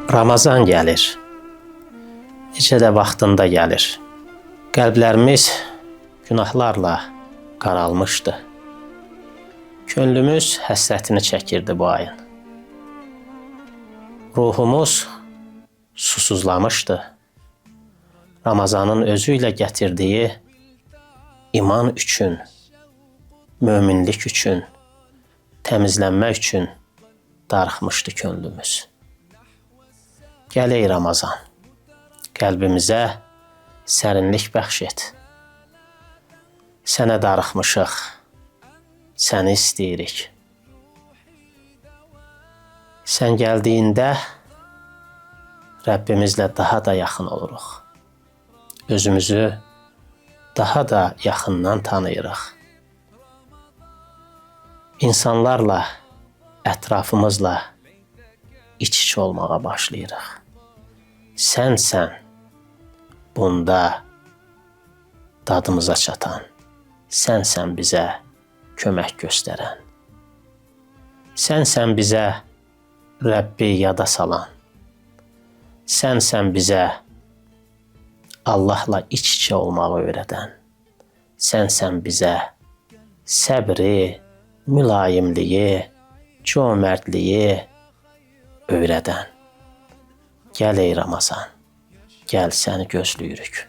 Ramazan gəlir. Necə də vaxtında gəlir. Qəlblərimiz günahlarla qaralmışdı. Könlümüz həsrətini çəkirdi bu ayın. Ruhumuz susuzlamışdı. Ramazanın özü ilə gətirdiyi iman üçün, möminlik üçün, təmizlənmək üçün darıxmışdı könlümüz. Gəl ey Ramazan, qəlbimizə sərinlik bəxş et. Sənə darıxmışıq, səni istəyirik. Sən gəldiyində Rəbbimizlə daha da yaxın oluruq. Özümüzü daha da yaxından tanıyırıq. İnsanlarla, ətrafımızla iç-içə olmağa başlayırıq. Sənsən bunda dadımıza çatan, sənsən bizə kömək göstərən. Sənsən bizə Rəbbi yada salan. Sənsən bizə Allahla iç-içə olmağı öyrədən. Sənsən bizə səbri, mülayimliyi, cömərtliyi öyrədən. Gəl ey Ramazan, gəl səni gözləyirik.